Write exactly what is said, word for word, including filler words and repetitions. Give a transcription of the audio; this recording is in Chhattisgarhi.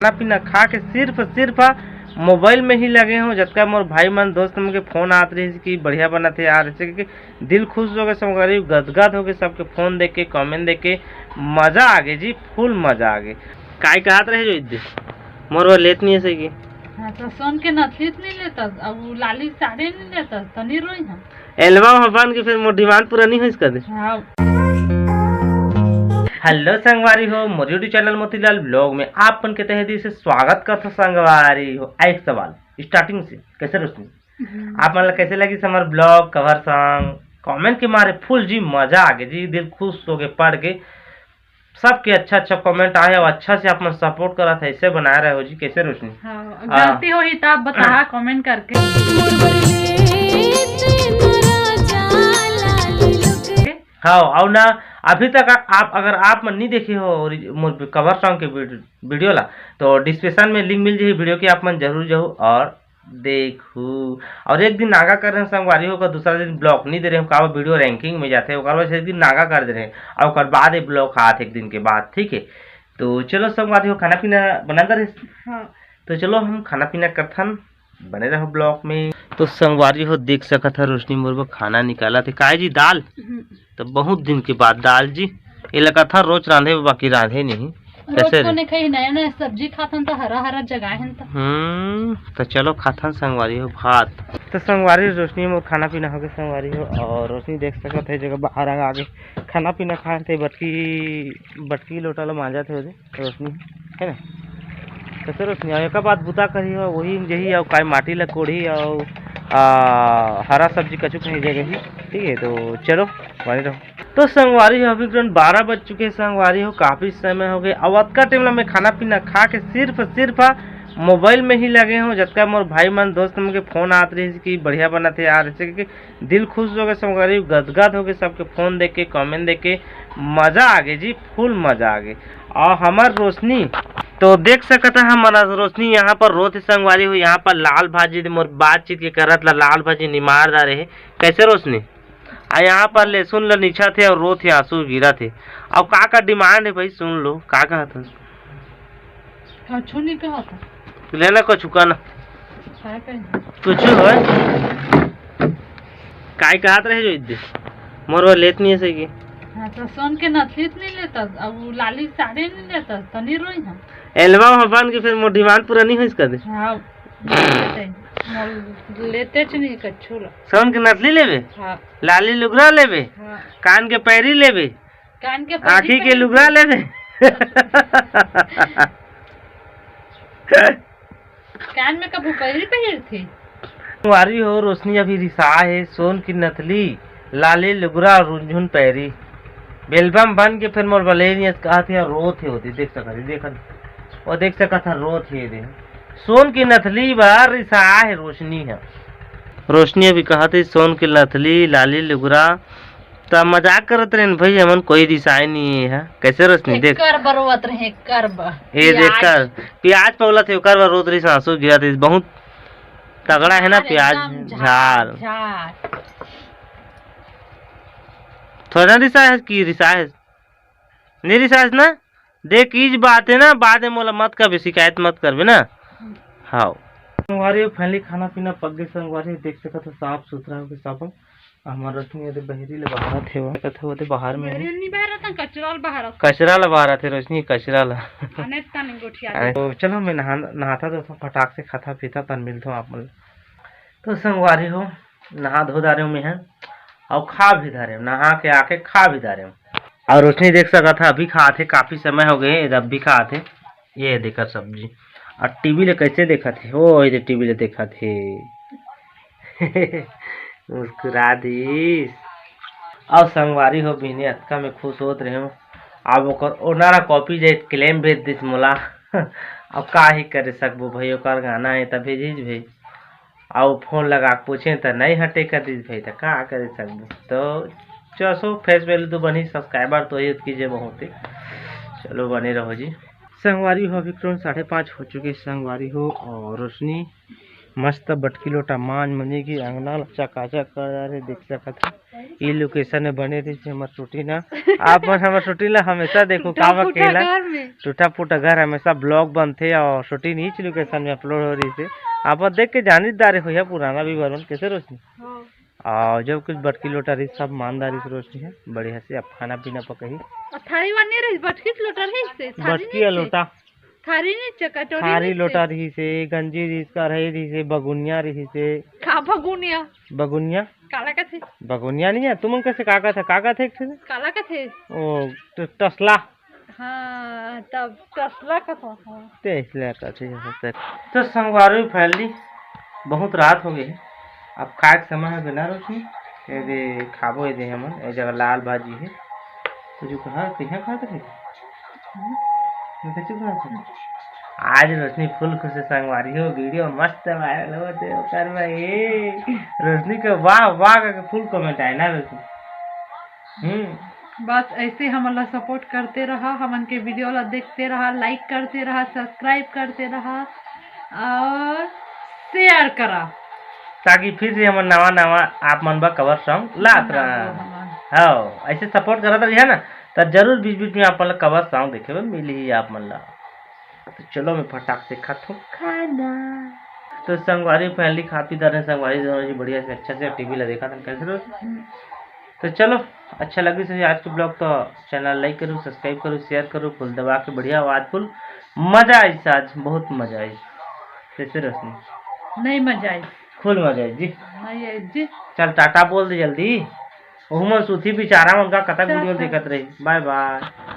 खाना पीना खा के सिर्फ सिर्फ मोबाइल में ही लगे हो। जतका मोर भाई मन दोस्त मन के फोन आत रहिस कि बढ़िया बनत हे यार, ऐसे करके दिल खुश हो गए संगवारी, गदगद हो गए। सबके फोन देख के, कमेंट देख के मजा आ गए जी, फुल मजा आ गए। काय कहत रहे जो इद्दे मोर बर लेत नहीं ऐसे की। हाँ, तो सोन के नथली नहीं लेता, अब वो लाली साड़ी नहीं लेता, तनी रोई हम। एल्बम ह बन के फिर मोर डिमांड पूरा नहीं होइस कदे। हाँ। हेलो संगवारी हो, मोर YouTube चैनल मोतीलाल ब्लॉग में आप मन के तहे दिल से स्वागत करथो संगवारी हो। एक सवाल स्टार्टिंग से, कैसे रोशनी? हम्म। आप मन ला कैसे लगिस हमर ब्लॉग, कवर सॉन्ग? कमेंट के मारे फुल जी मजा आ गए जी, दिल खुश हो गए पढ़ के। सबके अच्छा अच्छा कमेंट आए और अच्छा से आप मन सपोर्ट करत है, ऐसे बनाए रहे हो जी। कैसे रोशनी? हाँ, हाँ। गलती होही त आप बताहा कमेंट करके। हाँ, और ना अभी तक आप, अगर आप मन नहीं देखे हो और मोर कवर सॉन्ग के वीड-, वीडियो ला, तो डिस्क्रिप्शन में लिंक मिल जाही वीडियो के, आप मन जरूर जाहू और देखू। और एक दिन नागा कर रहे हैं संगवारी हो, ओकर दूसरा दिन ब्लॉक नहीं दे रहे हैं, काबर वीडियो रैंकिंग में जाते, ओकर वजह से एक दिन नागा कर दे रहे हैं, और ओकर बाद ये ब्लॉक आत एक दिन के बाद, ठीक है। तो चलो संगवारी हो, खाना पीना बना दे रहे। हाँ। तो चलो हम खाना पीना करथन, बने रहो ब्लॉग में। तो संगवारी हो, देख सकत है रोशनी मोर बर खाना निकालत हे। काय जी, दाल? हम्म। तो बहुत दिन के बाद दाल जी, ये लगातार रोज रांधे, बाकी रांधे नहीं। रोज कैसे तो रे? नहीं खाई, नया नया सब्जी खाथन तो हरा हरा जगह है तो। हम्म, तो चलो खाथन संगवारी हो भात। तो संगवारी रोशनी मोर खाना पीना हो गए संगवारी हो, और रोशनी देख सकत है जगह बाहर आ आगे खाना पीना खाए थे, बटकी बटकी लोटा ला मांजत हे ओदे। रोशनी, है ना? कैसे रोशनी? और एक बात बुता करी हो, वही जही और काय माटी ला कोड़ी और आ, हरा सब्जी कचू कहीं जगह ही, ठीक है। तो चलो, बने रहो। तो संगवारी हो, अभी तुरंत बारह बज चुके हैं संगवारी हो, काफ़ी समय हो गए। अब अतका टाइम ला मैं खाना पीना खा के सिर्फ सिर्फ मोबाइल में ही लगे हूँ। जतका मोर भाई मन दोस्त मन के फोन आत रहिस कि बढ़िया बनत हे यार, ऐसे करके दिल खुश हो गए संगवारी, गदगद हो गए सबके फोन देख के, कमेंट देख के, मजा आ गए जी, फुल मजा आ गए। और हमार रोशनी तो देख सकत है, हमारा रोशनी यहाँ पर रोत हे संगवारी हो, यहाँ पर लाल भाजी दे मोर बातचीत के करत ला लाल भाजी निमार डारे हे। कैसे रोशनी? आ यहाँ पर लहसुन ला निछत हे और रोत हे, आंसू गिरत हे। अब का का डिमांड है भाई, सुन लो का कहत है। कछु नहीं कहत है। लेना कछु का ना। काय कही? कुछ होय? काय कहत रहे जो इद्दे? मोर बर लेत नहीं ऐसे की। हाँ, तो सोन के नथली नहीं लेता, अब वो लाली साड़ी नहीं लेता, तनी रोई हम। एल्बम ह बन के फिर मोर डिमांड पूरा नहीं होइस कदे। हाँ, नहीं लेते। मोर लेते च नहीं कछु ला। सोन के नथली लेबे? हाँ। लाली लुगरा लेबे? हाँ। कान के पैरी लेबे? कान के पैरी आँखी के पहन लुगरा के। लेबे? कान में कभू पैरी पहिरथे? संगवारी हो, रोशनी अभी रिसा हे, सोन की नथली, लाली लुगरा, रुझुन पैरी। एल्बम बन के फिर मोर बलेनियस कहत हे, रोत हे ओदे, देख सकत हे, देखन, वो देख सकत हे, रोत हे दे। सोन की नथली बर रिसा हे रोशनी ह। रोशनी अभी कहत हे, सोन की नथली, लाली लुगरा, त मजाक करत रहे न भाई, हमन कोई रिसाए नहीं है। कैसे रोशनी? देख। एकर बर रोवत रहे, एकर बर। ए देख प्याज। कर, प्याज पौलत हे, ओकर बर रोत रहिस, आंसू गिरत रहिस। बहुत तगड़ा है ना झार प्याज, एकदम झार, झार। झार। थोड़ा रिसाए है कि रिसाए है? नहीं रिसाए है ना? देख, इज बात है ना, बाद में मोला मत करबे, शिकायत मत करबे ना। हम्म। हाँ। संगवारी हो, finally खाना पीना पक गए संगवारी, देख सकत हो साफ सुथरा हो गए सब। हमार रोशनी ओदे बहरी ले बहारत हे, वो देखत हो ओदे बाहर में। बहरी नहीं बहारत, कचरा ले बहारत। कचरा ले बहारत हे रोशनी, कचरा ले। अनेक कानी गोठिया अरे, दे। तो चलो, मैं नहा, नहाता तो फटाक से खाता पीता, तन मिलता हूँ आप मन। तो संगवारी हो, नहा धो डारे हूँ मैं, और खा भी डारे हूँ, नहा के आके खा भी डारे हूँ। और रोशनी देख सकत है, अभी खात हे, काफी समय हो गए, अब भी खात हे। ये देखा सब्जी। और टीवी ले कैसे देखत हे? ओ, ये टीवी ले देखत हे। मुस्कुरा दिस। अब संगवारी हो, बिहने अतका में खुश होत रहे हूँ। अब ओकर ओनर ह copyright claim भेज दिस मोला। अब का ही करे सकबो भाई, ओकर गाना है त भेजिस भाई। अउ फोन लगा के पूछे त नहीं हटे कर दिस भाई, त का करे सकबो। तो चसो face value तो बनी, subscriber तो ये कीजिए बहुत ही। चलो बने रहो जी। संगवारी हो, अभी तुरंत साढ़े पाँच हो चुके संगवारी हो, और रोशनी मस्त बटकी लोटा मांज मजे की अंगना ला चकाचक कर रहे, देख सकत है। ई लोकेशन में बने रहिस हे हमर shooting ह। आप मन हमर shooting ला हमेशा देखो, का टूटा फूटा अकेला घर में। टूटा फूटा घर, हमेशा vlog बनथे और shooting इच लोकेशन में upload हो रहिस हे। आप मन देख के जानिस डारे होइहा पुराना viewer मन, कैसे रोशनी? हाँ। और जब कुछ बटकी लोटा रहिस, सब मान डारिस रोशनी ह, बढ़िया से अब खाना पीना पकही। और थारी वार नहीं रहिस, बटकी लोटा रहिस हे, थारी बटकी नहीं या रहिस हे। लोटा। थारी नहीं हे, कटोरी थारी नहीं हे। लोटा रहिस हे, गंजी रहिस, कढ़ाई रहिस हे, बगुनिया रहिस हे। का बगुनिया? बगुनिया? काला कथे? बगुनिया नहीं हे, तुमन कैसे का कथे, का कथे एक ठे? काला कथे? ओ, तो तसला। हाँ, तब तसला कथे, हाँ। तसला कथे, हाँ, सर। तो संगवारी family, बहुत रात हो गए हे, अब खाए के समय हे बिना रोशनी। ये दे खाबो, ये दे हमन, ये जगह लाल भाजी हे। तो जो कहा, कहाँ खात रहे? हम्म? मैं कच्चू खात रहे। आज रोशनी full खुश हे संगवारी हो, video मस्त viral होत हे ओकर में। ए, रोशनी के वाह वाह करके full comment आए ना रोशनी? हम्म। बस ऐसे हमन ला support करते रहा, हमन के video ला देखते रहा, like करते रहा, subscribe करते रहा और share करा। ताकि फिर से हमन नवा नवा आप मन बर cover song लात नवा रहन। नवा। हाँ, ऐसे support करत रहिहा ना, त जरूर बीच बीच में आप मन ला cover song देखे बर मिलही आप मन ला। तो चलो, मैं फटाक से खाथूं खाना। तो संगवारी family खा पी डारे, संगवारी दोनों जी बढ़िया से अच्छा से टीवी ला देखत हन, कैसे रोज। तो चलो, अच्छा लगिस हे आज के vlog तो channel like करो, subscribe करो, share करो, full दबा के बढ़िया आवाज full मजा आइस आज, बहुत मजा आइस। कैसे रोशनी? नहीं मजा आइस। Full मजा आइस जी। नहीं आइस जी। चल टाटा बोल दे जल्दी। ओहू मन सूती बेचारा मन का कतक चल, video चल। देखत रही। Bye bye।